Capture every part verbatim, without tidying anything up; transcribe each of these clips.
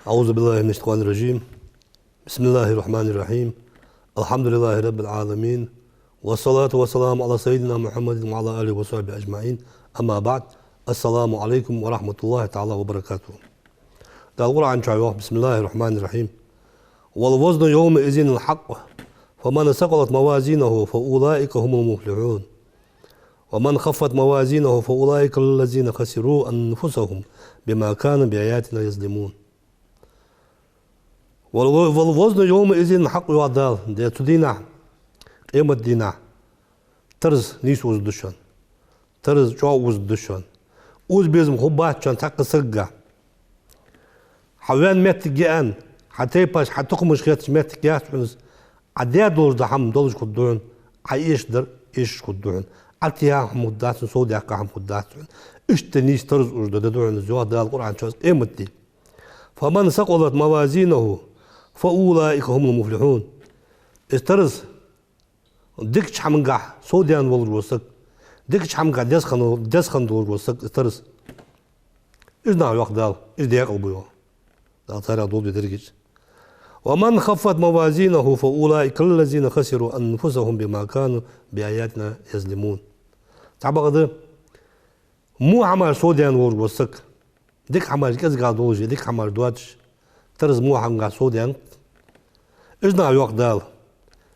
أعوذ بالله من الشيطان الرجيم. بسم الله الرحمن الرحيم. الحمد لله رب العالمين. والصلاة والسلام على سيدنا محمد وعلى آله وصحبه أجمعين. أما بعد. السلام عليكم ورحمة الله تعالى وبركاته. Дала Къуръан чу йоах: بسم الله الرحمن الرحيم. والوزن يومئذ الحق. فمن ثقلت موازينه فأولئك هم المفلحون. ومن خفت موازينه فأولئك الذين خسروا أنفسهم بما كانوا بآياتنا يظلمون. والو-، والوزن يومئذ الحق, йоах Дала, де цу дийнахьа, къематдийнахьа, тараз нийса узаргда шоана. Тараз чӀоагӀа узаргда шоана. Уза безам хургбац шоана цхьаккха сагага. Хьа ваьнна моттиг яьнна, хьа тайпаш, хьа тукхамаш хеташ моттиг яц хьона из. Ӏа даь долаш дола хӀама долаш хургда хьона, Ӏа эшаш дар эшаш хургда хьона. Ӏа тӀехьа хӀама хургдац хьона, сов даьккха хӀама хургдац хьона. Иштта нийса тараз узаш дола ди да хьона из, йоах Дала Къуръан чу, из къематди. فمن ثقلت موازينه فأولئك هم المفلحون. Из тараз дикача хӀамангахьа сов даьнна волаш вола саг, дикача хӀамангахьа деза хинна, деза хинна долаш вола саг, из тараз. Уж нах, йоах Дала, уж декъала ба, йоах. Дала царех долда вай деррига а. ومن خفت موازينه فأولئك الذين خسروا أنفسهم بما كانوا بآياتنا يظلمون. Цхьабакъда, во хӀамаш сов даьнна волаш вола саг, дика хӀамаш кӀезигагӀа долаш, дика хӀамаш доацаш, тараз во хӀамангахьа сов даьннад. Уж нах, йоах Дала,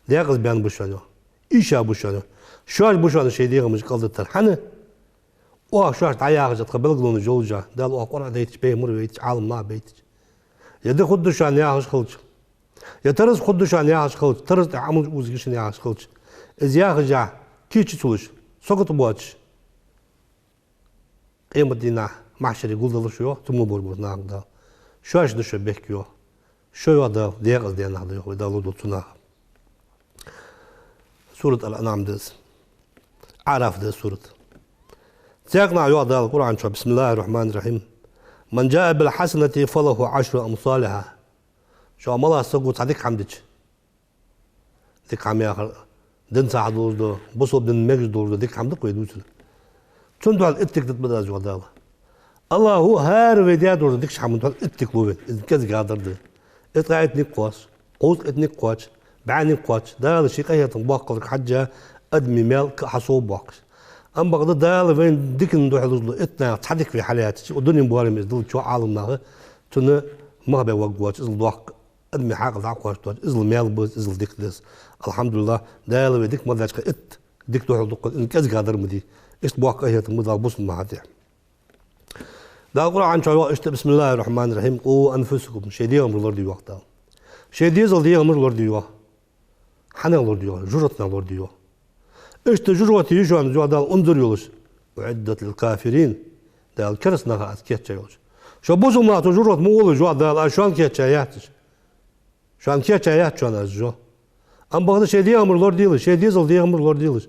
декъаза баьнна ба шоана, йоах. Ийша ба шоана, йоах. Шоаш ба шоана шоай дегӀамаш кӀалдитар. ХӀана? Оаха шоашта дӀаяхача тха белгалонаш йолаш, Дала оаха Къуръан дайтача, пайхамара вайтача, Ӏаламнаха байтача. Е ди хургда шоана яхаш хилча, е тараз хургда шоана яхаш хилча, тараз тӀа Ӏамалаш узаргья шоана яхаш хилча, из яхача кийча ца луш, сагота боацаш, къематдийнахьа махьшаре гулдалар шо, йоах, цу мел болаш болча нахага Дала. Шоаш да шо бехк, йоах. Шо, йоах Дала, декъаза даь нах да, йоах, вай Дала лургдолча цу нахах. Сурат Ал-Анъам да из. Аъраф да из сурат. Цхьаькха нах, йоах Дала Къуръан чу: بسم الله الرحمن الرحيم. من جاء بالحسنة فله عشر أمثالها. Шоана мел саго цхьа дика хӀама дича. Дика хӀама яхар дин цхьа долаш да, бусалба дин мегаш долаш да, дика хӀама да-кх вай дувцар. Цунна духьал итт дика дергда аз, йоах Дала. АллахӀа хӀара вай даь долча дикача хӀаман духьал итт дика лу вайна, из кӀезига дар да. Из ткъаь итт никъ кхоач, кховзткъеи итт никъ кхоач, бӀаь никъ кхоач, Дала ший къахетам боаккхалга хьежжа, адамий маьл кхы а хьасовбоаккхаш. Амма бакъда Дала вайна дикан духьал луш дола итт нахах цхьа дика вай хьалаьцача, укх дунен боарам из дилла чу Ӏаламнаха, цунна мах бе ваггвач, иззал доккха адамий хьаькъал дӀакхоачаш доач, иззал маьл ба из, иззал дика да из. АлхьамдулиллахӀ, Дала вай дика ма даьча, итт дика духьал дукха, из кӀезига дар ма дий. Иштта боккха къахетам ба Дала бусалба нахах тӀа. Дала Къуръан чу йоах иштта: بسم الله الرحمن الرحيم. قوا أنفسكم. Шоай дегӀамаш лораде, йоах Дала. Шоай дезал дегӀамаш лораде, йоах. Хьанах лораде, йоах? Жожагӏатенах лораде, йоах. Иштта жожагӏате я шоана, йоах Дала, унзара йолаш. أعدت للكافرين. Дала кераста наха аз кийчъяь йолаш. Шо бусалба нах цу жожагӏате ма гӀолаш, йоах Дала, аз шоана кийчъяь яц уж. Шоана кийчъяь яц шоана аз уж. Амма бакъда шоай дегӀамаш лораделаш, шоай дезал дегӀамаш лораделаш.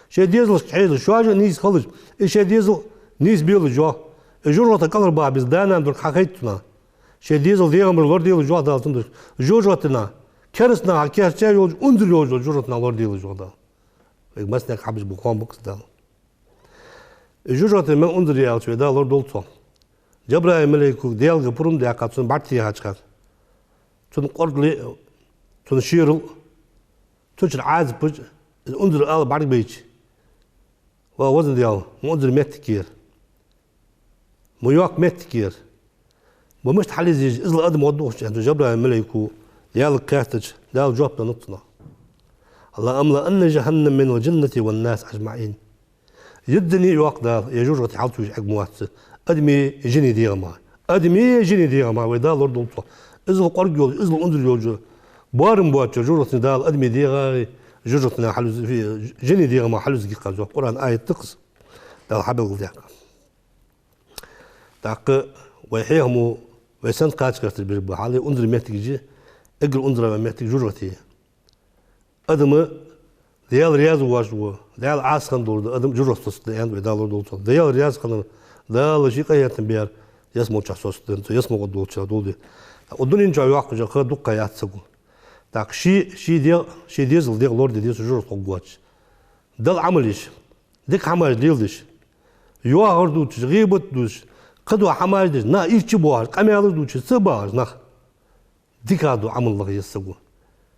Шоай дезалашка хьежалаш, шоаш а нийса хилалаш, из шоай дезал нийса белаш, йоах. Из жожагӏатах кӀалхарбаха беза да-нана дар хьахайт цунах. Шоай дезал дегӀамаш лораделаш, йоах Дала, цудухьа. Жожагӏатенах, кераста наха кийчъяь йолаш, унзара йолаш йолча жожагӏатенах лораделаш, йоах Дала. Вайга массанега хьабеш бола къам ба-кх из, Дала. Из жожагӏате мел унзара я аьлча, вай Дала лорадолда цох. Джабраил малейко Даьлага пурам даьккха, цунна бӀарг техача хана, цун кӀоаргал а, цун шерал а, цу чура Ӏазапаш а, из унзара ала бӀаргабайча: «Ва везан Даьла, ма унзара моттиг я ер. Ма йоккха моттиг я ер. Ма мишта хьалъязвеза я из, иззал адам гӀоргдолаш», — аьнна, цу Джабраил малейко Даьлага хаьттача, Дала жоп деннад цунах: «لأملأن جهنم من الجنة والناس أجمعين». Ер дуне, йоах Дала, ер жожагӏате хьалцуйш Ӏергвоацаш, адамий, жиний дегӀамах. Адамий, жиний дегӀамах, вай Дала лорадолда цох. Иззал кӀоарга йолаш, иззал унзара йолаш, боарам боацача жожагӏатенах Дала адамий дегӀах, жожагӏатенах хьалъяз-, жиний дегӀамах хьалъязвергва аз, йоах, Къуръан аят да-кх из. Дала хьабелгалдаьккха. ТӀаккха вай хьехамо вай санна кхача гӀерташ бирг ба хьале, унзара моттигаш я, эггара унзара моттиг жожагӏате я. Адам Даьла раьза воацаш ва, Даьла Ӏаса хинна долаш да адам жожагӏате соцаргда, аьннад вай Дала лорадолда цох. Даьла раьза хиннар, Дала ший къахетам баьр ялсмале чу соцаргда, цу ялсмале гӀоргдолча, дулде. Укх дунен чу йоаккхаш а ха дукха яц саго. ТӀаккха ший, ший дегӀ, ший дезал дегӀ лораде деза жожагӏате гӀоргвоацаш. Дала Ӏамал еш, дика хӀамаш леладеш, йоахар дувцаш, гӀийбат дувцаш, Кхыдола хӀамаш деш, нах ийрча боагӀаш, къамаьлаш дувцаш ца багӀаш нах, дикагӀа дола Ӏамал лаха еза саго.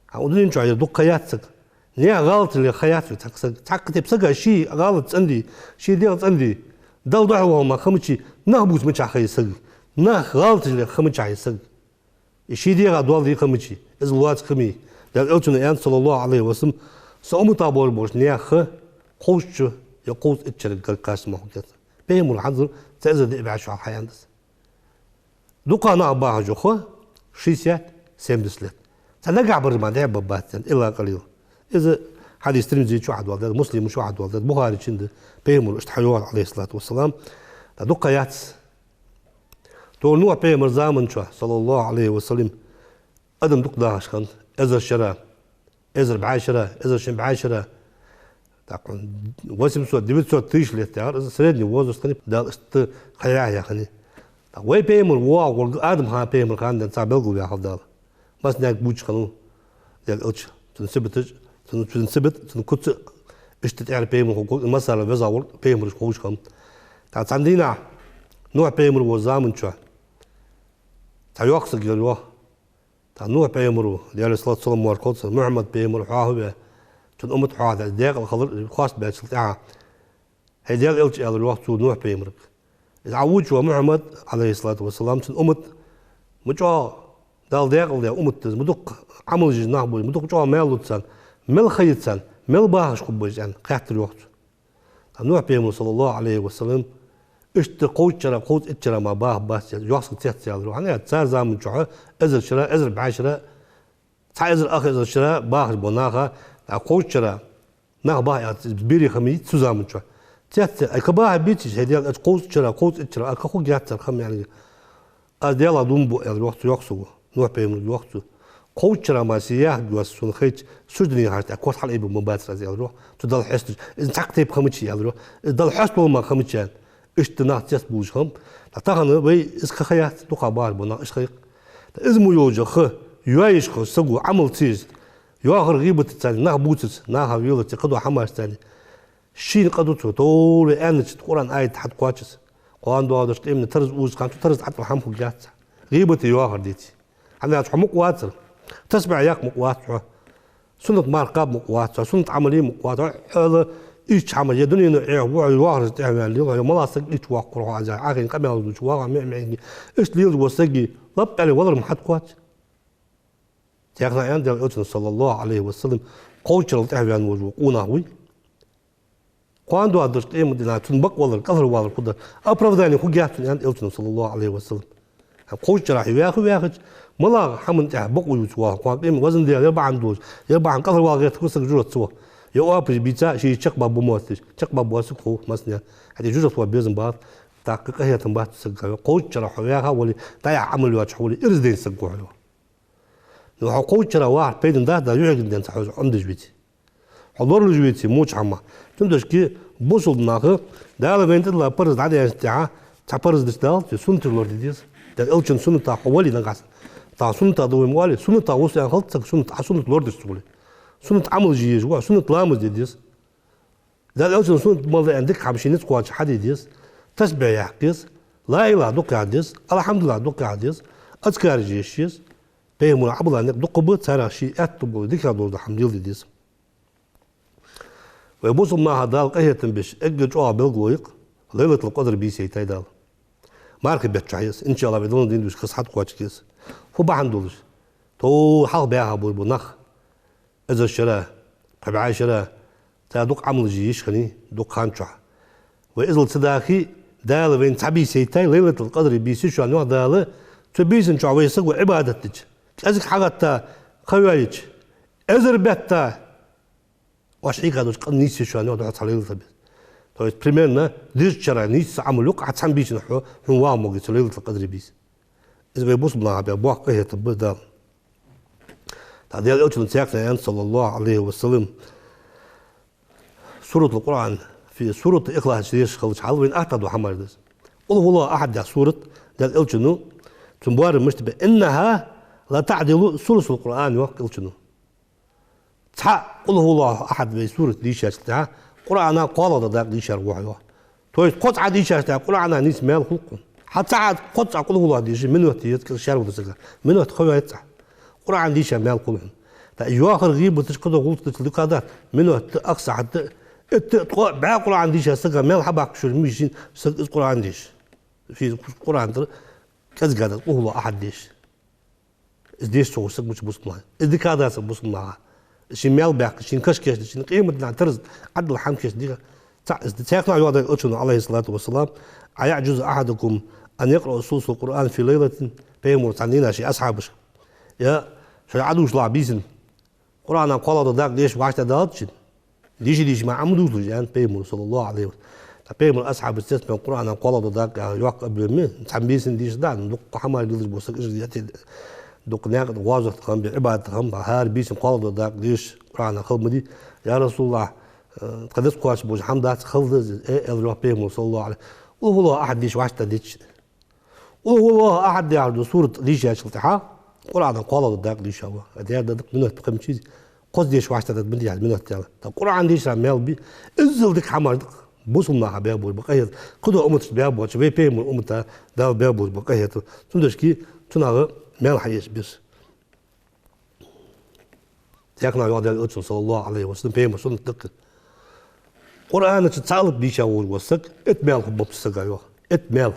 ХӀанз дунен чу ер дукха ха яц сага. Наьха гӀалаташ леха ха яц вай цхьаккха сага. Цхьаккха тайпа сага ший гӀалат цӀенде, ший дегӀ цӀенде, Далла духьалваха мара ха мичай, нах бувца мичахьа ха я сага. Наьха гӀалаташ леха ха мичахьа я сага. Из ший дегӀа доал дий ха мичай, из лоаца ха ма йий. Даьла Элчано аьннад, صلى الله عليه وسلم: са умматах болаш болча наьха ха кхузткъа шу е кхузткъеи итт шера гарга кхача ма хургьяц. Пайхамара хьадзар цу эзар диъ бӀаь шу хьалха хьааьннад из. Дукха нах бахаш йола ха шестьдесят, семьдесят лет. Цхьа нагахьа бараш мара дӀа а бергбац аьнна, илла къалил. Из хьадис Тирмизе чу хьадоаладаьд, Муслима чу хьадоаладаьд, Бухаре чу да, Пайхамара иштта хьайоах, عليه الصلاة والسلام. ТӀаккха дукха ха яц. Тхьовра Нухь пайхамара заман чу, صلى الله عليه وسلم, адам дукха дахаш хиннад, эзар шера, эзар бӀаь шера, эзар шин бӀаь шера. ТӀаккха восемьсот, девятьсот тысяч лет яхар, из средний возраст хиннай, Дала иштта кхайкадаь хиннай. ТӀаккха вай пайхамар воагӀаргволга Адам хана пайхамара хана денз цхьа белгалваьккхав Дала. Массанега бувцаш хиннав Даьла Элча. Цун сибаташ, цун, цун сибат, цун куц иштта тӀехьара пайхамар хургволга, массане веза волга пайхамарашка ховш хиннад. ТӀаккха цхьан дийнахьа Нухь пайхамар вола заман чу цхьа йоккха саг яр йоах. ТӀаккха Нухь пайхамара, Даьлера салот-салам моархӀ хилда цунна, Мухьаммад пайхамар хьоахаваь, цун уммат хьоахадаь, даькъала хилар, хоастабаьчул тӀехьагӀа: «ХӀай Даьла Элча», — аьлар йоах цо Нухь пайхамарга. Из Ӏа вувцаш ва Мухьаммад, عليه الصلاة والسلام, цун уммат ма чӀоагӀа Дала даькъала даь уммат да из, ма дукха Ӏамалаш еш нах ба уж, ма дукха чӀоагӀа маьл лу царна, мел ха я царна, мел бахаш хургба уж, аьнна, хаьттар йоах цо. ТӀаккха Нухь пайхамара, صلى الله عليه وسلم, иштта кхузткъа шера, кхузткъеи итт шера мара бахаргбац, йоах, саг цецъяьлар йоах. ХӀана аьлча цар заман чухь эзар шера, эзар бӀаь шера, цхьа эзар ах эзар шера бахаш бола нах, тӀаккха кхузткъа шера нах баха аьлча, из берий ха ма йий цу заман чухь. Цецъяь, ай, кхы бахаргбеций уж, хӀай Даьла Элча, кхузткъа шера, кхузткъеи итт шера, а кхы хургьяц цар ха ма яьннай. Аз Даьлах дув буъ, аьлар йоах цо, йоах саго, Нухь пайхамарга йоах цо. Кхузткъа шера мара се яхаргйоацаш сона хайча, суждане хьежача, тӀаккха кот хьалъайбергбац аз, аьлар йоах цо, Далла хьесташ. Из цхьаккха тайпа ха мичай, аьлар йоах. Из Далла хьаьста бола мара ха мичай. Иштта нах цецбувлаш хиннаб. ТӀаккха тахан вай из ха ха яц, дукха бахаш бола нах иштта ха я-кх. ТӀаккха из мо йолча ха, йоаеш ха саго, Ӏамал ца еш, йоахар, гӀийбат царна, нах бувцац, наха велац, кхыдола хӀамаш царна. Шийна къа ду цо, товр вай аьннача Къуръан аят хьатӀакхоач из. Кхоана доагӀача къематдийнахьа тараз узача хана цу тараза тӀа хӀама хургьяц. ГӀийбат е йоахар деце. ХӀана аьлча хьо мукъа вацар. Тасбихь яккха мукъа вац хьо. Суннат марха кхаба мукъа вац хьо. Суннат Ӏамал е мукъа вац хьо. Хьо ийрча хӀамаш е дунено Ӏехаву хьо, йоахарашта тӀехьаваьнна лела хьо, е малагӀа саг ийрча воаккхаргва хьо, Ӏа хьай къамаьлаш дувцаш воагӀа мехь-мехьарий. Иштта лелаш вола саг лаьппӀеле валар ма хьатӀакхоач. Цхьаннахьа аьннад Даьла Элчано, صلى الله عليه وسلم, кхузткъа шерал тӀехьаваьнна волаш вола къонах вий. Кхоана доагӀача къематдийнахьа цун бакъвалар, кӀалхарвалар хургда, оправдание хургьяц цунна, аьннад Элчано, صلى الله عليه وسلم. Кхузткъа шера хьо ваьха, ваьхача, малагӀча хӀаман тӀехьа бокъо ю цо ваха, кхоана къематдийнахьа, везан Даьла, ер бахьан долаш, ер бахьан кӀалхарвала гӀерта хургва саг жожагӀате ваха. Е оапаш бийца, ший чакхбаргба моастагӀий, чакхбаргбола саг хов массане. ХӀаьта жожагӀате ваха безам бац, тӀаккха къахетам бац цу сагага. Кхузткъа шера хьо ваьха вале, дӀаяхьа Ӏамал йоацаш хьо вале, ираз дайна саг ва хьо. Ну, хьо кхузткъа шера вахар пайдана дац, Дала юхьигна денз хьо из Ӏомадеш веце. Хьо лоралуш веце воча хӀамах. Цудухьа бусалба наха, Дала вайна тӀадилла параз дӀадаьнначул тӀехьагӀа, цхьа параз деш даллалца, суннаташ лораде деза. Даьла Элчан суннатах хьо вале нагахьа санна. ТӀаккха суннатах да вай ма оалий, суннатах ва со аьнна хилда саг, суннат, Ӏа суннат лорадеш ца хуле. Суннат Ӏамалаш е езаш ва, суннат ламаз де деза. Даьла Элчан суннат мел да аьнна дика хӀама ший низ кхоачаш хьаде деза. Тасбихь яккха еза. لا إله дукха яха деза. الحمد لله дукха яха деза. Азкараш е еза. Пайхамара Ӏабулла никъ дукха ба, царех ший аьттув бола, дикагӀа дола хӀама леладе деза. Вай бусалба наха Дала къахетам беш, эггара чӀоагӀа белгало я-кх, Лайлатул-Къадр бийса яйтай Дала. Мархий бетта чу я из, иншааллахӀ, вай дунен дийна дуьш хас хьатӀакхоачаргья из. Фу бахьан долаш? Товр хьалха баьха болаш бола нах, эзар шера, кхо бӀаь шера, цар дукха Ӏамалаш е йиш хиннай дукха хан чухь. Вай иззал ца дахе, Дала вайна цхьа бийса яйтай, Лайлатул-Къадр бийса я шоана, йоах Дала, цу бийсан чухь вай саго Ӏибадат дича, кӀезига хьагӀатта ха йоайича, эзар бетта оаш хьийга долча къа нийсъе шоана, йоах, духьал цхьа Лайлатул-Къадр бийса. То есть, примерно, дезача шера нийсса Ӏамал я-кх, Ӏа цхьан бийсан хьо, хьона ваха моге цу Лайлатул-Къадр бийса. Из вай бусалба наха баь боккха къахетам ба Дала. ТӀаккха Даьла Элчано цхьаннахьа аьннад, صلى الله عليه وسلم, Суратул-Къуръан, фи, Суратул-Ихлас чу дешаш хилча хьал вайна атта дола хӀамаш да из. قل هو الله أحد яха сурат, Даьла Элчано цун боарам мишта ба: إنها لتعدل ثلث القرآن, йоах Элчано. Цхьа قل هو الله أحد вай сурат дийшачул тӀехьагӀа Къуръана кхоалагӀа дакъа дийшар ва хьо, йоах. То есть кхо цхьа дийшачул тӀехьагӀа Къуръана нийса маьл хул-кх хьона. Хьа ца Ӏа, кхозза Ӏа къулхӀуллахӀ дийша, минот еза кӀезига шаьра вуташ сага. Минот ха вац Ӏа. Къуръан дийша маьл хул хьона. ТӀаккха йоахар, гӀийбаташ, кхыдола гӀулакхаш дукха дац, минот да, ах сахьат да, итт да, ткъо, бӀаь Къуръан дийша сага маьл хьабаккха шура мишин саг из Къуръан дийша. Фи Къуръан тӀара кӀезига дац къулхӀуллахӀу ахьад дийша. Из деш ца хул саг мича бусалба нах. Из дика дац бусалба наха. Ший маьл баьккха, ший каш кийчда, ший къематдийнахьа тарз Ӏадал хӀама кийчдийха. ЦаӀ из да. Цхьаькха а йоах Даьла Элчано, Ӏалайхи ссалату вассалам: «أيعجز أحدكم أن يقرأ ثلث القرآن في ليلة؟» Пайхамара цхьан дийнахьа ший асхьабашка: «Е, шоай Ӏадувцалахь бийсанна Къуръана кхоалагӀдола дакъа деша вӀаштӀехьадалац шун?» Дийша-дийша мара Ӏа ма дувцалаш, аьннад Пайхамара, саллаллахӀу Ӏалайхи ва саллам. ТӀаккха Пайхамара асхьабаша цецбаьнна Къуръана кхоалагӀдола дакъа йоаккх объёме, цхьан бийсан дийшад, дукха хӀамаш леладеш бола саг, из ете, дукха наькъа гӀазот хам бе, Ӏибадат хам ба, хӀара бийсан кхоалагӀдола дакъа деша Къуръана хала ма дий. «Я РасулаллахӀ, э, тха деза кхоачаш болаш хӀама дац, хала да из?» Э, аьлар йоах Пайхамара, саллаллахӀу Ӏалайхи ва саллам. «КъулхӀуллахӀу ахьад деша вӀаштӀехьадича». КъулхӀуллахӀу ахьад яхаш дола сурат дийшачул тӀехьагӀа Къуръана кхоалагӀдола дакъа дийша ва. А дера да дакъа минот пхи мичизи. Кхозза деша вӀаштӀехьадаьд ма дий, минот яла. ТӀаккха Къуръан дийша маьл бий, иззал дика хӀамаш да-кх бусалба наха баь болаш ба къахетам. Кхыдола умматашта баь болча, вай Пайхамара уммата Дала баь болаш ба къахетам. Цудухьа цунах маьл хьаэца беза. Цхьаькха а йоах Даьла Элчано, саллаллахӀу Ӏалайхи ва саллам, Пайхамара суннат да-кх: Къуръана чу цхьа алап дийша волаш вола саг, итт маьл хургба цу сага, йоах. Итт маьл.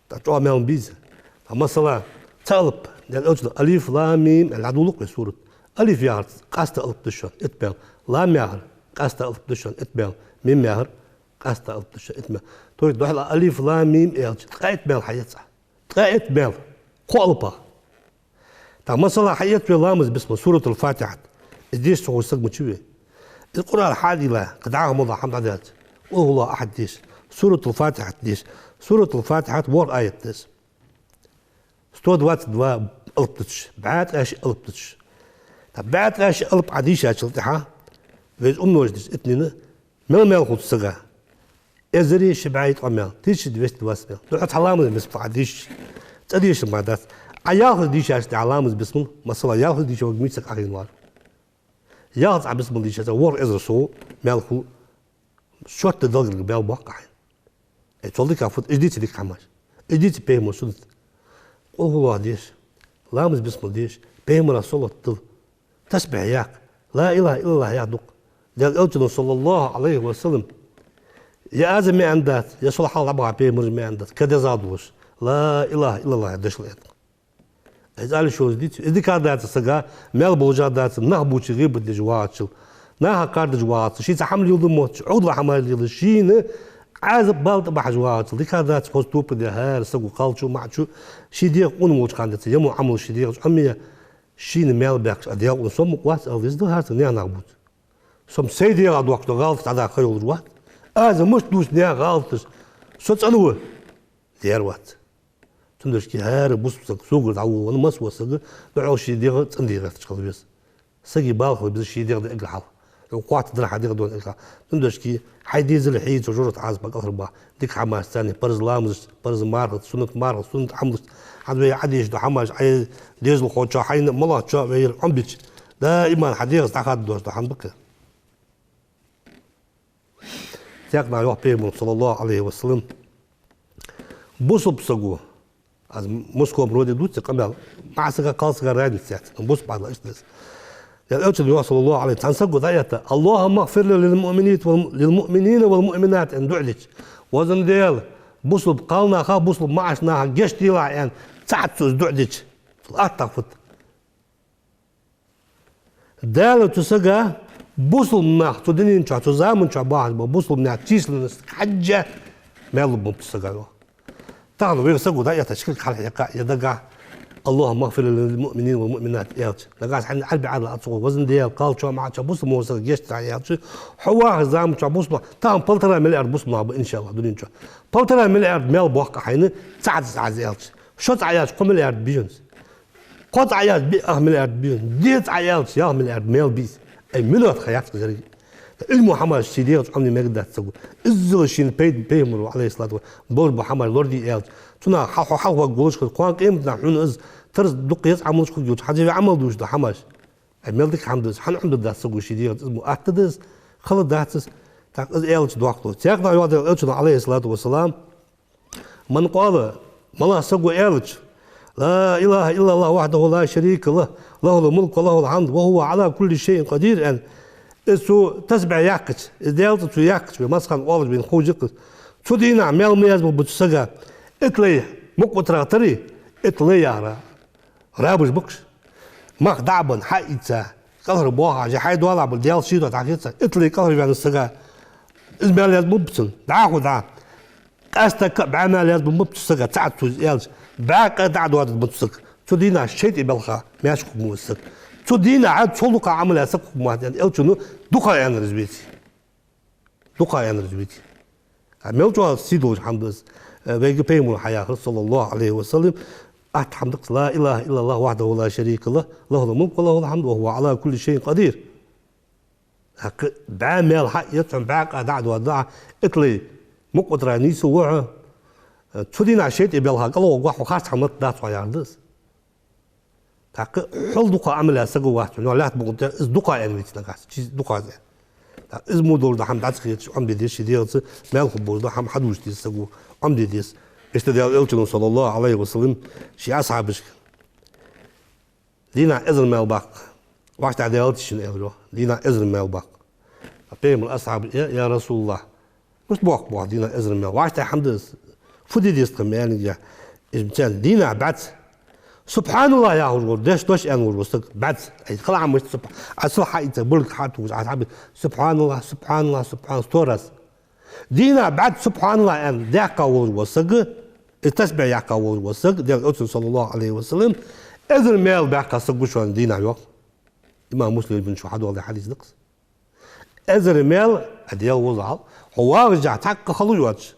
ТӀаккха чӀоагӀа маьл ма бий из. ТӀаккха, масала, цхьа алап, Даьла Элчано: «Алиф, лам, мим», аьнна дӀадоладу-кх вай сурат. Алиф яхар къаьста алап да шоана, итт маьл. Лам яхар къаьста алап да шоана, итт маьл. Мим яхар къаьста алап да шоана, итт маьл. То есть духхьал алиф, лам, мим аьлча, ткъаь итт маьл хьаэц Ӏа. Ткъаь итт маьл. Кхо алапах. ТӀаккха, масала, хьаэц вай ламаз бисмал, суратул Фатихьат. Из деша ца хул саг мича ва. Из Къуръан хьадийла, кхы дӀахо моллагӀа хӀама дӀадаьлча, къулхӀуллахӀу ахьад деша, суратул Фатихьат деша. Суратул Фатихьат ворхӀ аят да из. Сто двадцать два алап да цун, бӀаь ткъаь ши алап да цун. ТӀаккха бӀаь ткъаь ши алап Ӏа дийшачул тӀехьагӀа, вай из умножить дича итт нина, мел маьл хул цу сага? Эзари ши бӀаь ткъо маьл, тысяча двести двадцать маьл. Духхьал цхьа ламаз бисмал Ӏа дийшача, цкъа дешар мара дац. Ӏа ялхлагӀа дийшачул тӀехьагӀа ламаз бисмал, масала, ялхлагӀа дийша варг мича саг Ӏохайна вар. ЯлхлагӀа Ӏа бисмал дийшача, ворхӀ эзар сов маьл хул, шортта Даьла гаргара маьл боаккх Ӏа хьайна. Э, цул дикагӀа фуд, уж дийца дика хӀамаш. Уж дийца Пайхамара суннат. КъулхӀуллахӀу деша, ламаз бисмал деша, Пайхамара салот дила, тасбихь яккха, ла илахӀа иллаллахӀ яккха да-кх. Даьла Элчано, саллаллахӀу Ӏалайхи ва саллам, е аз маьӀан дац, е сол хьалха дӀабаха Пайхамара маьӀан дац, кхы дезагӀа долаш, ла илахӀа иллаллахӀ дешал аьнна. Из ала йиш йолаш дийца. Из дика дац сага, маьл болаш дац, нах бувцаш гӀийбат деш вагӀачул, наха кхардаш вагӀачул, шийца хӀама леладу мотташ, Ӏовдала хӀама леладеш, шийна Ӏазап, бала тӀабахьаш вагӀачул. Дика дац хоза топа де хӀара саго кхалчо, маӀачо, ший дегӀа къона волча хана денз, е мо Ӏамал ший дегӀаца Ӏомае, шийна маьл баьккхача, а Даьла къона со ма кхоац ала деза, хӀара сага наьха нах бувц. Со-м сай дегӀа доаккхаш дола гӀалаташ дӀадаха ха йолаш вац. Аз мишта дувц наьха гӀалаташ? Со цӀена ва. Дера вац. Цудухьа хӀара бусалба саг, согара дӀаволавенна масса вола саг, духхьал ший дегӀ цӀена дегӀа гӀерташ хила веза. Сага бала хила беза ший дегӀ да эггара хьалха. Хьо кхоачаш дар хьа дегӀ да эггара хьалха. Цудухьа хьай дезал, хьайца жожагӀате Ӏазап кӀалхарбаха. Дика хӀамашца, парз ламазашца, парз мархашца, суннат мархашца, суннат Ӏамалашца. ХӀанз вай Ӏодийша дола хӀамаш, хьай дезалхочоа, хьайна моллагӀчоа вай Ӏомабича, даиман хьа дегӀаца дӀахаддош дола хӀама да-кх. Цхьаькха а йоах Пайхамара, саллаллахӀу Ӏалайхи ва саллам, бусалба саго, аз мужском роде дувц из къамаьл, маӀа сага, кхалсага разница яц, бусалба Ӏадал иштта да из. Даьла Элчано йоах, саллаллахӀу Ӏалайхи, цхьан саго дӀаэтта: «اللهم اغفر للمؤمنين وال-، للمؤمنين والمؤمنات», аьнна дуӀа дича. Везан Даьла, бусалба кхалнаха, бусалба маӀача наха гешт делахь, аьнна, цхьацца из дуӀа дича, цул аттагӀа фуд? Дала цу сага бусалба нах, цу дунен чу, цу заман чу бахаш бола бусалба наьха численность хьежжа, маьл лургба цу сага, йоах. Тахан вай саго дӀаэттача, кулг хьалхьекха, е дагахьа: «اللهم اغفر للمؤمنين والمؤمنات», аьлча, нагахьа санна Ӏарбий Ӏадал ца гӀо, везан Даьла, кхалчоа, маӀачоа бусалба сага гешт делахь аьлча, хьо вахача заман чу бусалба, тахан полтора миллиард бусалба нах ба, иншааллахӀ, дунен чу. Полтора миллиард маьл боаккх Ӏа хьайна, цаӀ-цаӀ аьлча. Шо-цаӀ аьлча, кхо миллиард бий хьона из. Кхо-цаӀ аьлча, биъ-ах миллиард бий хьона из. Диъ-цаӀ аьлча, ялх миллиард маьл бий из. Ай, минот ха яц-кх из еррига. Из мо хӀамаш ший дегӀаца Ӏомае мегаргдац саго. Иззал шийна пайда Пайхамара, Ӏалайхи ссалату ва, болаш бола хӀамаш лораде аьлча, цунах хьал-, хьо хьалхаваргволаш хилча, кхоана къематдийнахьа хьона из тарз дукха еза Ӏамалаш хургйолча, хӀанз вай Ӏамал дувцаш дола хӀамаш. Ай, мел дика хӀама да из, хӀана Ӏомадаргдац саго ший дегӀаца, из мо атта да из, хала дац из. ТӀаккха из аьлча дохк лу. Цхьаькха а йоах Даьла Элчано, Ӏалайхи ссалату ва ссалам, من قال, малагӀа саго аьлча, لا إله إلا الله وحده لا شريك له، له الملك وله الحمد وهو على كل شيء قدير, аьнна, из цо тасбихь яьккхача, из Даьла цӀи цо яьккхача, вай массахана оалаш ба, ховш я-кх из. Цу дийнахьа маьл ма язбу цу сага итт лай мукъа тӀара тари, итт лай яхар рабаш ба-кх уж. Мах дӀа а бенна, хьа а ийца, кӀалхарбоахаш, хьай доалахьа бола Даьла шийто дӀахеца, итт лай кӀалхарваьнна сага, из маьл язбу-кх цунна, дӀахо дӀа. Къаьстта а бӀаь маьл язбу-кх цу сага, цаӀ цо из аьлча, бӀаь къа дӀа а доадергда цу сага. Цу дийнахьа шайтӀа белха маьрша хургва из саг. Цу дийнахьа цул дукха Ӏамал яь саг хургвац, аьнна, Элчано дукха аьннар из веце. Дукха аьннар из веце. А мел чӀоагӀа сий долаш хӀама да из, э, вайга Пайхамара хьаяхар, صلى الله عليه وسلم, атта хӀама да-кх из: لا إله إلا الله وحده لا شريك له، له الملك وله الحمد وهو على كل شيء قدير. ТӀаккха бӀаь маьл хьаэц хьона, бӀаь къа дӀа а доадергда, итт лай мукъа тӀара нийсву хьо, цу дийнахьа шайтӀа белха кӀалгӀоргва хьо, харц хӀама латт дац хьо, яхар да из. ТӀаккха хьол дукха Ӏамал яь саг вац хьона лаьтта букъа тӀа, из дукха аьнна веце нагахьа санна, чиз дукха из. ТӀаккха из мо долаш дола хӀама дӀа ца хеташ, Ӏомаде деза ший дегӀаца, маьл хургболаш дола хӀама хьадувцаш деза саго, Ӏомаде деза. Иштта Даьла Элчано, صلى الله عليه وسلم, ший асхьабашка: «Дийнахьа эзар маьл баккха вӀаштӀехьадаьлча шийна», — аьлар йоах. «Дийнахьа эзар маьл баккха». Пайхамара асхьабаша: «Э, я РасулаллахӀ, мишта боаккх, боаккх, дийнахьа эзар маьл? ВӀаштӀехьа хӀама да из. Фу де деза тха маьлага?» Из царна: «Дийнахьа бӀаьзза субхьаналлахӀ яхаш вола, деш дош аьнна вола саг, бӀаьзза. Ай, хала хӀама мишта суб-, Ӏа сиха хьаийца, бурлиг хьатохаш, Ӏа хьабе: субхьаналлахӀ, субхьаналлахӀ, субхьаналлахӀ, сто раз. Дийнахьа бӀаьзза субхьаналлахӀ аьнна даьккха волаш вола саг, из тасбихь яьккха волаш вола саг, Даьла Элчано, صلى الله عليه وسلم, эзар маьл баьккха саг ва шоана дийнахьа», — йоах. Имам Муслима бинчу хьадоаладаь хьадис да-кх из. Эзар маьл, а, Даьла вовза хьал, хьо вагӀача хьа цхьаккха хало йоацаш,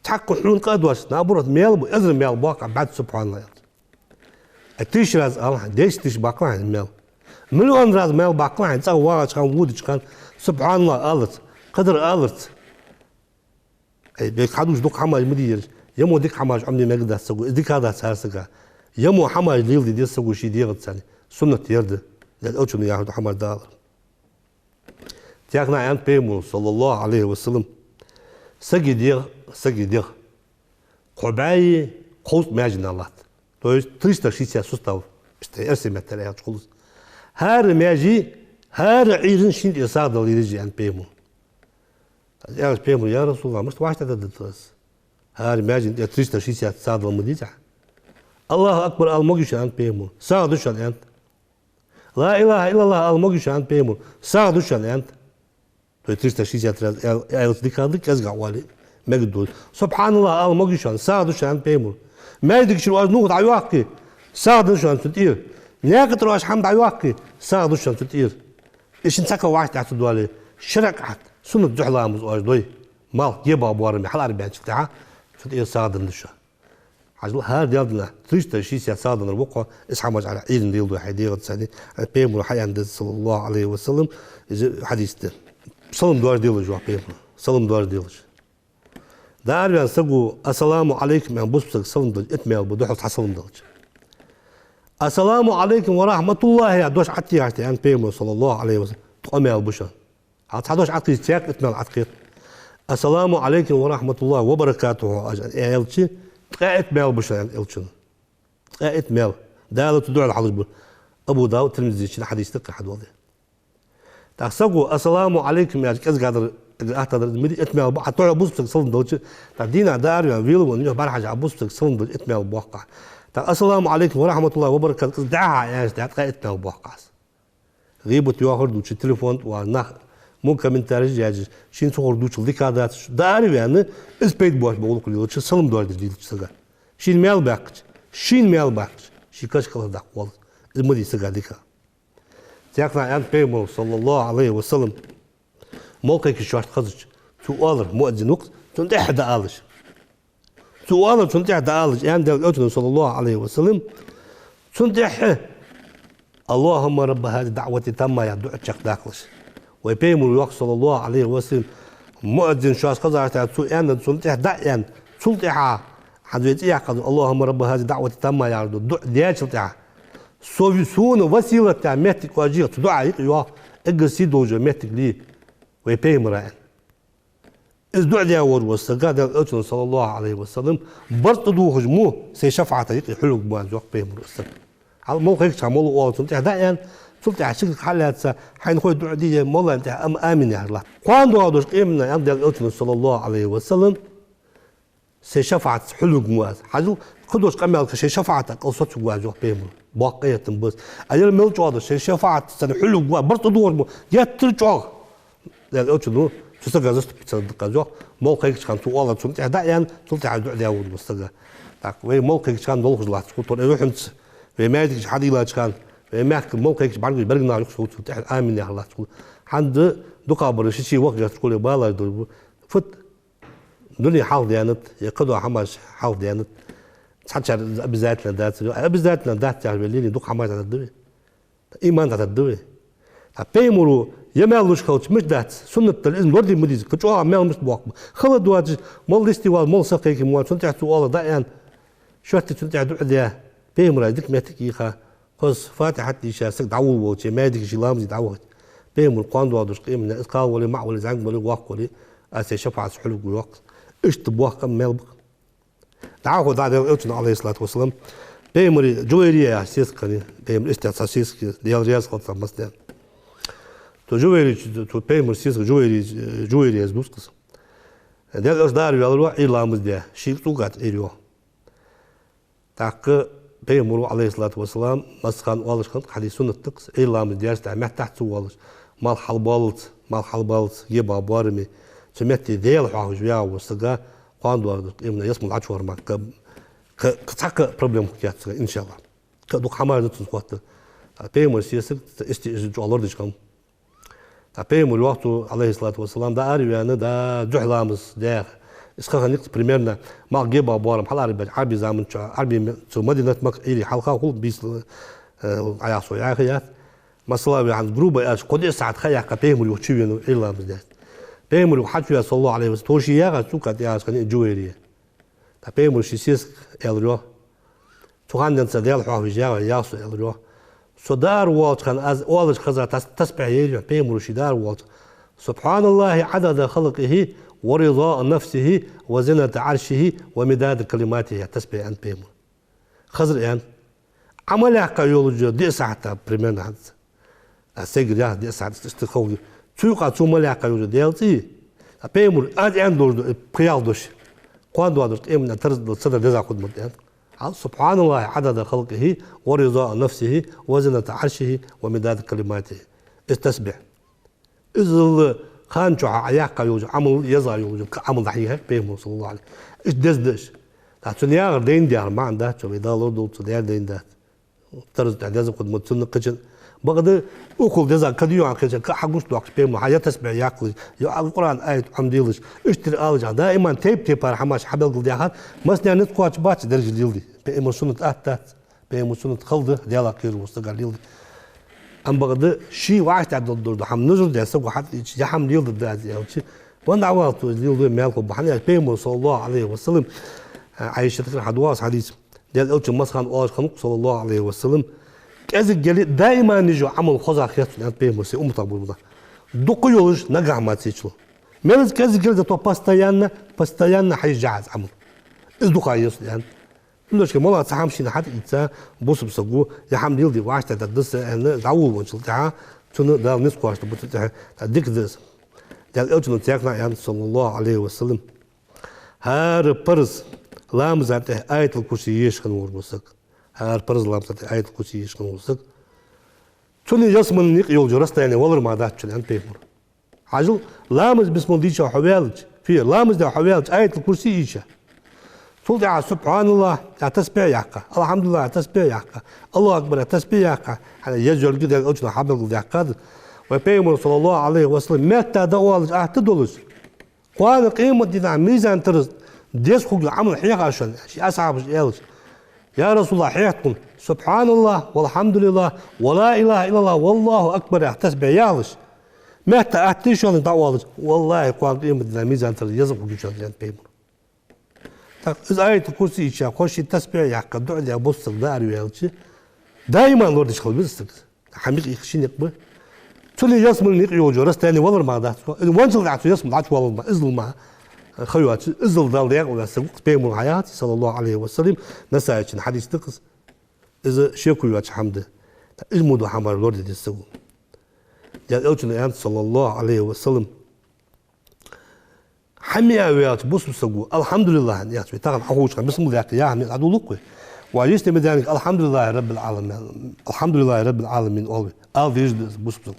цхьаккха хьона къа а доацаш, наоборот, маьл ба, эзар маьл боаккх бӀаьзза субхьаналлахӀ аьлча. А тысяча раз ала хьона, десять тысяч баккхалахь хьона маьл. Миллион раз маьл баккхалахь хьона, цӀагӀа вагӀача хана, водача хана субхьаналлахӀ аларца, кхыдар аларца. Ай, бек хьадувцаш дукха хӀамаш ма дий ераш. Е мо дика хӀамаш Ӏомаде мегаргдац саго, из дика дац хӀара сага. Е мо хӀамаш леладе деза саго ший дегӀаца, суннат ер да. Даьла Элчано яхаш дола хӀамаш далар. ТӀаккха аьннад Пайхамара, صلى الله عليه وسلم: «Сага дегӀ, сага дегӀ кхо бӀаьи кховзткъа маьженах латт». То есть триста шестьдесят сустав, иштта эрсий меттала аьлча хул из. «ХӀара маьже, хӀара Ӏуйран шийна тӀера сагӀа дала деза», — аьннад Пайхамара. Аьлар Пайхамара: «Я РасулаллахӀ, мишта вӀаштӀехьадаргда тха из? ХӀара маьжен тӀера триста шестьдесят сагӀа дала ма дезий Ӏа?» «АллахӀу акбар ала могий шоана», — аьннад Пайхамара. «СагӀа да шоана», — аьннад. «Ла илахӀа иллаллахӀ ала могий шоана», — аьннад Пайхамара. «СагӀа да шоана», — аьннад. То есть триста шестьдесят раз аьл-, аьлча дика да, кӀезига Ӏа оале мегаргдолаш. «СубхьаналлахӀ ала могий шоана?» «СагӀа да шоана», — аьннад Пайхамара. «Маьждига чура оаш нувхаш дӀайоаккхе, сагӀа да шоана цу тӀера. Наькъа тӀара оаш хӀама дӀайоаккхе, сагӀа да шоана цу тӀера. Из шин цхьа кӀал вӀаштӀехьа ца доале, шарӀаӀат, суннат духьа ламаз оаш дой, малх гебагӀа боарам бе хьаларабаьнначул тӀехьагӀа, цу тӀера сагӀа денна да шоана». Хьажал, хӀара даьла дийнахьа триста шестьдесят сагӀа деннар ва-кх хьо, из хӀамаш Ӏа Ӏуйрийна леладу хьай дегӀаца, аьнна, Пайхамара хьааьннад, صلى الله عليه وسلم, из хьадис да. Салам доаржаделаш, йоах Пайхамара. Салам доаржаделаш. ДӀаараваьнна саго «Ассаламу Ӏалайкум» аьнна бусалба сага салам далча, итт маьл ба, духхьал цхьа салам далча. «Ассаламу Ӏалайкум ва рахьматуллахӀи» яха дош Ӏа тӀатехача, аьннад Пайхамара, صلى الله عليه وسلم, ткъо маьл ба шоана. Хьал цхьа дош Ӏа тӀакхийсача, итт маьл Ӏа тӀакхет. «Ассаламу Ӏалайкум ва рахьматуллахӀи ва баракатухӀу» аьлча, ткъаь итт маьл ба шоана, аьннад Элчано. Ткъаь итт маьл. Дала цу дуӀал хьалуш ба. Абу Давуд, Тирмизи шин хьадис да-кх хьадоаладаь. ТӀаккха саго «Ассаламу Ӏалайкум» аьлча, кӀезига дар, эггара атта дар, миди итт маьл ба, хьа тӀехьа бусалба сага салам далча, тӀаккха дийнахьа дӀаараваьнна, вела венна, юха бӀарахьежа бусалба сага салам далча, итт маьл боаккх Ӏа. ТӀаккха «Ассаламу Ӏалайкум ва рахьматуллахӀи ва баракатухӀу» кӀезига дӀа-хьа аьлча, ткъаь итт маьл боаккх Ӏа из. ГӀийбат, йоахар дувцаш, телефон тӀа вар нах, мо комментареш язъеш, шийна цу хӀара дувцал дика дац, дӀаараваьнна, из пайда боацаш бола гӀулакх лелача, салам доаржадеш дийлача сага. Шийна маьл баьккхача, шийна маьл баьккхача, ший каша кӀалхардаккха воалл из. Из ма дий сага дика. ТӀаккха аьннад Пайхамара, صلى الله عليه وسلم, молла кхайкача шоашта хезача, цо оалар, муаззин ва-кх, цунна тӀехьа дӀаалалаш. Цо оалар, цунна тӀехьа дӀаалалаш, аьннад Даьла Элчано, صلى الله عليه وسلم, цунна тӀехьа: «اللهم رب هذه الدعوة التامة» яха дуӀа чакхдаккхалаш. Вай Пайхамара йоах, صلى الله عليه وسلم, муаззин шоашта хезача, цо аьннад, цунна тӀехьа дӀа аьнна, цул тӀехьа хӀанз вай цӀи яьккхача, «اللهم رب هذه الدعوة التامة» яхаш дола дуӀа даьчул тӀехьа, со-, сона василат яха моттиг оаш йийха, цу дуӀа юкъе йоах, эггара сий долаш йола моттиг ле вай Пайхамара, аьнна. Из дуӀа даь волаш вола саг, Даьла Элчано, саллаллахӀу Ӏалайхи ва саллам, барзкъа дувгӀаш ма ву, сай шафаӀатах юкъе хьулургва аз, йоах Пайхамара, из саг. Хьал мала кхайкача хана мала оал цунна тӀехьа дӀааьнна, цул тӀехьа ши саг хьалаьца, хьайна хой дуӀа де, моллана тӀехьа ам-, амин яхар латт. Кхоана доагӀаш долча къематдийнахьа, аьннад Даьла Элчано, саллаллахӀу Ӏалайхи ва саллам, сай шафаӀатах хьулургва аз. Хьажал, кхы долча къамаьлага шай шафаӀатах кӀал соцаргва аз, йоах Пайхамара. Боккха къахетам ба из. А ер мел чӀоагӀа да, шай шафаӀатах цунна хьулургва, барзкъа дувгӀаш ма ву, геттара чӀоагӀа. Даьла Элчано цу сага заступиться даьд аз, йоах, мала кхайкача хана цо оалар цунна тӀехьа дӀааьнна, цул тӀехьа дуӀа даь волаш вола саг. ТӀаккха вай мала кхайкача хана долхаш латташ хул тхо, э, юххьанца, вай маьждигаш хьадийллача хана, вай мехка мала кхайкача бӀаргагуш берригаш нах юхашка хул, цул тӀехьа амин яхар латташ хул. ХӀанз дукхагӀбараш шоай ваха гӀерташ хуле, балаш дар ба. Фуд, дуне хьалхадаьннад, е кхыдола хӀамаш хьалхадаьннад. Цхьачар обязательно дац, обязательно дац яхаш вале, дукха хӀамаш дӀадаргда вай. Иман дӀадаргда вай. ТӀаккха Пайхамара ер маьл луш хилча мишта дац, суннат дале, из лораде ма дезий, кхы чӀоагӀа маьл мишта боаккх ба. Хала доацаш, мала листе вала, мала саг кхайка ма вац, цунна тӀехьа цо оалар дӀааьнна, шортта цунна тӀехьа дуӀа даь, Пайхамара дика моттиг йийха, хоза Фатихьат дийша саг дӀаволавелча, маьждиге ший ламазе дӀавахача, Пайхамара кхоана доагӀаш долча къематдийнахьа, из кхалвале, маӀа вале, зӀамига вале, воккха вале, аз сай шафаӀатах хьулургва, йоах. Иштта боккха къамаьл ба. ДӀахо дӀа Даьла Элчано, Ӏалайхиссалату вассалам, Пайхамара Джувайрия яха сесаг хиннай, Пайхамара истий цхьа сесаг, Даьла раьза хилва царна массанена. Цу Джувайрия, цу Пайхамара сесаг Джувайри-, Джувайрия яхаш дувц-кх из. Даьла Элча дӀаараваьлар, йоах, Ӏуйра ламаз даь, шийга цӀугат Ӏуйра, йоах. ТӀаккха Пайхамара, Ӏалайхиссалату вассалам, массахана оалаш хиннад-кх, хьадис суннат да-кх из, Ӏуйра ламаз даьчул тӀехьа меттахьа ца воалаш, малх хьалбоаллалца, малх хьалбоаллалца, гебагӀа боараме, цу метте Даьла хьоахавеш ваьгӀа вола саг кхоана доагӀаш долча къематдийнахьа ялсмала Ӏочувахар мара кхы, кхы, кхы цхьаккха проблема хургьяц цунга, иншааллахӀ. Кхы дукха хӀамаш да цунца хоттаденна. Пайхамара сесаг, истий из чӀоагӀа лорадеш хиннав. ТӀаккха Пайхамар, йоах цо, Ӏалайхиссалату вассалам, дӀаараваьнна, дӀа, духьа ламаз даь. Из ха хиннай-кх примерно, малх гебагӀа боарам хьалаарабаьча Ӏарбий заман чухь, Ӏарбий ме-, цу Мадинат, Макка Ӏуйре хьалха хул, бийса, э, Ӏа яха со яхе яц. Масала, вай хӀанз грубо аьлча, кхо-диъ сахьат ха яьккха Пайхамара юха чувенав Ӏуйра ламаз даьча. Пайхамара юха хьачувена, саллаллахӀу Ӏалайхи ва саллам, тхо ше ягӀаш цӀугат яхаш хиннай Джувайрия. ТӀаккха Пайхамара ший сесага аьлар, йоах: «Цу хана денз са Даьла хьоахавеш ягӀа, ягӀа со», — аьлар, йоах. «Со дӀааравоалача хана аз оалаш хезар тас-, тасбихь яр, йоах, Пайхамара ше дӀааравоалача: سبحان الله عدد خلقه ورضاء نفسه وزنة عرشه ومداد كلماته», — яха тасбихь аьннад Пайхамара. Хазар аьннад. Ӏамал яьккха йолаш йола диъ сахьат примерно хӀанз. А сайгара яха диъ сахьат иштта ховш. Цу юкъа цо мел яьккха йолаш йола Даьла цӀи. А Пайхамара аз аьнна долаш да, пхи-ялх дош. Кхоана доагӀаш долча къематдийнахьа тараза дала цадар деза хургда-кх аьнна. Хьал: سبحان الله عدد خلقه ورضاء نفسه وزنة عرشه ومداد كلماته. Из тасбихь. Иззал хан чухь Ӏа яьккха йолаш йола Ӏамал, еза йолаш йола кхы Ӏамал дӀахьийхад Пайхамара, саллаллахӀу Ӏалайхи. Иштта деза да уж. ТӀаккха цунна ягӀар дайна даьхар маӀан дац, вай Дала лорадолда цо, даьр дайна дац. Тараза тӀа деза хургда-м цунна кхыча. Бакъда укхул деза кхы да юхьа кхыча, кхы хьагучадоаккхаш Пайхамара, хьа е тасбихь яккхалаш, е Къуръан аят Ӏомаделаш, иштта ала жа, даиман тайп-тайпара хӀамаш хьабелгалдаьхар, массанена низ кхоачаш бац дерригаш леладе. Пайхамара суннат атта дац. Пайхамара суннат хала да, Даьлах кхераш волча сага леладе. Амма бакъда ший вӀаштӀехьадоалаш дола хӀама низагӀа даь саго хьатӀаийцача, е хӀама леладергда аз аьлча, ванна Ӏавал цо из леладой, маьл хургба. ХӀана аьлча Пайхамара, саллаллахӀу Ӏалайхи ва саллам, Ӏайшатагара хьадоагӀа хьадис. Даьла Элчано массахана оалаш хиннав-кх, саллаллахӀу Ӏалайхи ва саллам: «КӀезига яле а даиман еш йола Ӏамал хоза хет сона», — аьннад Пайхамара сай умматах болча наха. Дукха йолаш, наггахьа мара ца йича. Мел из кӀезига яле, зато постоянно, постоянно хьаеш я аз Ӏамал. Из дукха я сона, аьннад. Цудухьа моллагӀа цхьа хӀама шийна хьатӀаийца, бусалба саго, е хӀама леладе вӀаштӀехьадаргда са аьнна, дӀаволавенначул тӀехьагӀа, цунна Дала низ кхоачаргба цу тӀа, тӀаккха дика да из. Даьла Элчано цхьаннахьа аьннад, саллаллахӀу Ӏалайхи ва саллам: «ХӀара парз ламаза тӀа Аятал-Курси еш хинна волаш вола саг». ХӀара парз ламаза тӀа Аятал-Курси еш хинна волаш вола саг. Цунна ялсмален юкъе йолаш йола расстояние валар мара дац цунна, аьннад Пайхамара. Хьажал, ламаз бисмал дийша хьо ваьлча, фе, ламаз даь хьо ваьлча, Аятал-Курси ийша. Цул тӀехьагӀа «СубхьаналлахӀ» яха тасбихь яккха, «АлхьамдулиллахӀ» яха тасбихь яккха, «АллахӀу акбар» яха тасбихь яккха, хьайна еза йолга Даьла Элчано хьабелгалдаьккхад. Вай Пайхамара, саллаллахӀу Ӏалайхи ва саллам, меттахьа дӀаоалаш атта долаш, кхоана къематдийнахьа мизан тараза тӀа деза хургйола Ӏамал хьеха шоана, ший асхьабашка аьлча: «Я РасулаллахӀ, хьехад тхона: سبحان الله والحمد لله ولا إله إلا الله والله أكبر» яха тасбихь яллаш, меттахьа атта шоана дӀаоалаш, валлахӀи, кхоана къематдийнахьа мизан тараза тӀа еза хургья шоана, аьннад Пайхамара. ТӀаккха из Аятал-Курси ийча, хоза ший тасбихь яккха, дуӀа даь бусалба саг дӀаараваьлча, даиман лорадеш хила веза из саг. ХӀама юкъе ший никъ ба. Цунна ялсмален юкъе йолаш йола расстояние валар мара дац. Из венначул тӀехьагӀа цу ялсмала дӀачувалар мара, иззал мара. Ха йоацаш, иззал Дала декъала ваь саг ва-кх, Пайхамара хьаяхац, صلى الله عليه وسلم, Насаийчун хьадис да-кх из. Из шеко йоаца хӀама да. Из мо дола хӀама лораде деза саго. Даьла Элчано аьннад, صلى الله عليه وسلم, хӀама яь ваьлча бусалба саго, «الحمد لله» аьнна яц вай, тахан хьаховча хана бисмилла яьккха яха хӀама дӀадолалу-кх вай. Ва йистемадаьнга «الحمد لله رب العالمين», «الحمد لله رب العالمين» оал вай. Ала дезаш да из бусалба саго.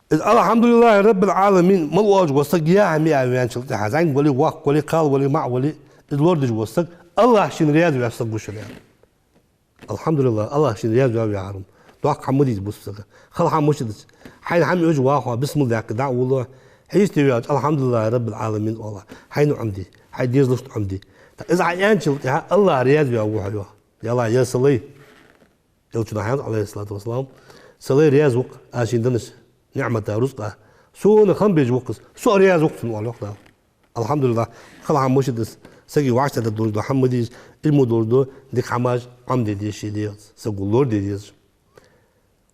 Из «الحمد لله رب العالمين» мел оалаш вола саг яха хӀама яь ваьнначул тӀехьагӀа, зӀамига вале, воккха вале, кхал вале, маӀа вале, из лорадеш вола саг АллахӀ шийна раьза ваь саг ва шоана. «الحمد لله», АллахӀ шийна раьза ваь ва яхар-м. Доккха хӀама ма дий из бусалба сага. Хала хӀама мишта да из? Хьайна хӀама оьжа вахе, бисмилла даьккха дӀа а воале, хьийста ваьлча «الحمد لله رب العالمين» оал. Хьайна Ӏомаде, хьай дезалашта Ӏомаде. ТӀаккха из Ӏа аьнначул тӀехьагӀа АллахӀ раьза ваь ва хьо, йоах. Даьла, я са лай, Элчано хьаьннад, عليه الصلاة والسلام, са лай раьза ва-кх аз шийна деннача ниӀмата, рузкъа. Сона хам беш ва-кх из, со а раьза ва-кх цунна, оал, йоах Дала. «الحمد لله». Хала хӀама мишта да из? Сага вӀаштӀехьдаргдолаш дола хӀама ма дий из, из мо долаш дола дика хӀамаш Ӏомаде деза ший дегӀаца, саго лораде дезаш.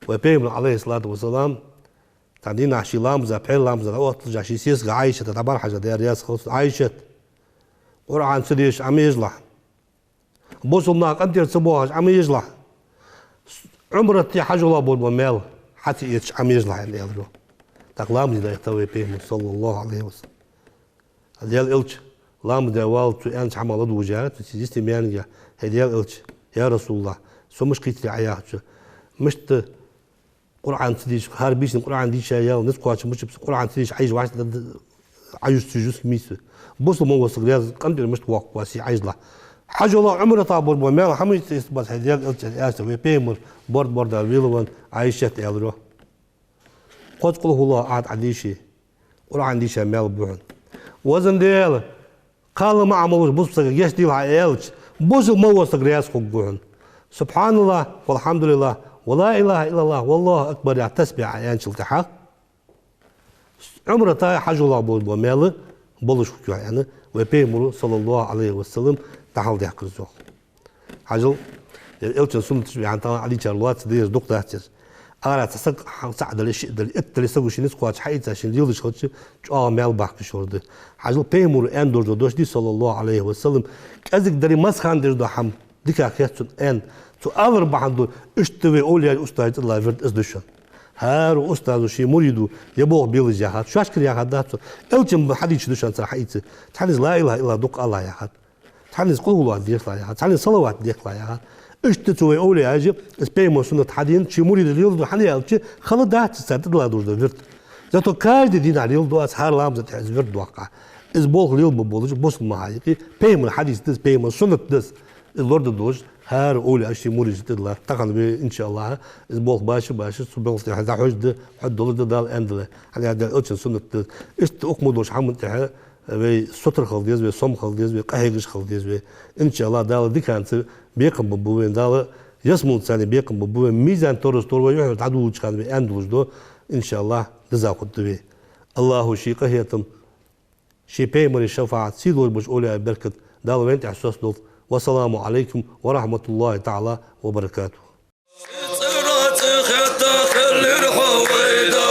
Вай Пайхамара, عليه الصلاة والسلام, цхьан дийнахьа ший ламаза, пхьера ламаза дӀаотталуш, ший сесага Ӏайшата дӀабӀарахьежа, Даьла раьза хилва цунна: «Ӏайшат, Къуръан ца дешаш Ӏомаежалахь. Бусалба наха къинтӀера ца боахаш Ӏомаежалахь. Ӏумрата, хьажола болаш бола маьл хьа ца эцаш Ӏомаежалахь», — аьнна, аьлар йоах. ТӀаккха ламазе дӀаэттав вай Пайхамар, صلى الله عليه وسلم. Даьла Элча, ламаз даь вале, цо аьннача хӀамах ладувгӀаш, цу йистемадаьнга: «ХӀай Даьла Элча, я РасулаллахӀ, со мишта кхийттарий Ӏа яхача, мишта Къуръан ца дешаш, хӀара бийсанна Къуръан дийша ял, низ кхоачаш мичаб со, Къуръан ца дешаш Ӏайжа вӀаштӀехьа дӀа-, Ӏайжа ца юза миса? Бусалба мо вола саг раьза, къинтӀера мишта воаккх аз ший Ӏайжалахь? Хьажола, Ӏумрата болаш бола маьл хьа мишта эцаргбац, хӀай Даьла Элча?» — аьнна, аьлча, вай Пайхамар борд-борда велавенна: «Ӏайшат, — аьлар йоах, — кхозза Къулхуллаху ахьад Ӏа дийше, Къуръан дийша маьл ба хьона. Везан Даьла, кхалла маӀа мел волча бусалба сага гешт делахь Ӏа аьлча, бусалба мел вола саг раьза хургва хьона. سبحان الله والحمد لله ولا إله إلا الله والله أكبر яха тасбихь Ӏа аьнначул тӀехьагӀа Ӏумрата, хьажола болаш бола маьл болаш хургва хьона», — аьнна, вай Пайхамара, صلى الله عليه وسلم, дӀахьалдаьккхар из йоах. Хьажал, ер Элчан суннаташ вай хӀанз тахан Ӏадийшар лоацца дезаш дукха дац ер. Ара цхьа саг, хьа-, цаӀ дале, шиъ дале, итт дале, саго ший низ кхоачаш хьаийца, шийна леладеш хилча, чӀоагӀа маьл бахкаш йола да. Хьажал, Пайхамара аьнна долаш дола дош дий, صلى الله عليه وسلم, кӀезига дале, массахана деш дола хӀама дика хет цунна аьнна, цо алар бахьан долаш, иштта вай овлияй, устазий тӀадилла вирд из да шоана. ХӀара устазо ший мурида ер болх белаш яхад, шоашкара яхад дац цо. Элчан хьадисаш да шоана цар хьаийца. Цхьанне из لا إله إلا الله дукха алалахь яхад. Цхьанне из Къулхуллаху дехалахь яхад. Цхьанне из салават дехалахь яхад. Иштта цу вай овлияша из Пайхамара суннат хьадена ший муридашта леладу, хӀана аьлча, хала дац из цар тӀадилла долаш дола вирд. Зато каждый дийнахьа леладу аз, хӀара ламаза тӀехьа из вирд доаккх Ӏа. Из болх лелабе болаш бусалба ма хьа юкъе, Пайхамара хьадис да из, Пайхамара суннат да из. Из лораде долаш хӀара овлияша ший муридашта тӀадилла. Тахан вай, иншааллахӀ, из болх баша а баша, цу болха тӀехьа дӀахьожаргда, хьо долаш да, Дала аьннадале. ХӀана аьлча, Элчан суннат да из. Иштта укх мо долча хӀаман тӀехьа вай сутара хила деза вай, сом хила деза вай, къахьегаш хила деза вай. ИншааллахӀ, Дала диканца бекхам бергба вайна, Дала ялсмален цӀенна бекхам бергба вайна, мизан тӀорас тӀора вай юхьанца дӀадоладеча хана вай аьнна долаш дола, иншааллахӀ, деза хургда вай. АллахӀа ший къахетам, ший Пайхамара шафаӀат, сий долаш болча овлияй беркат Дала вайна тӀа соцадолда. والسلام عليكم ورحمة الله تعالى وبركاته. ЦӀера цӀи хетта хиллера хьо вайда,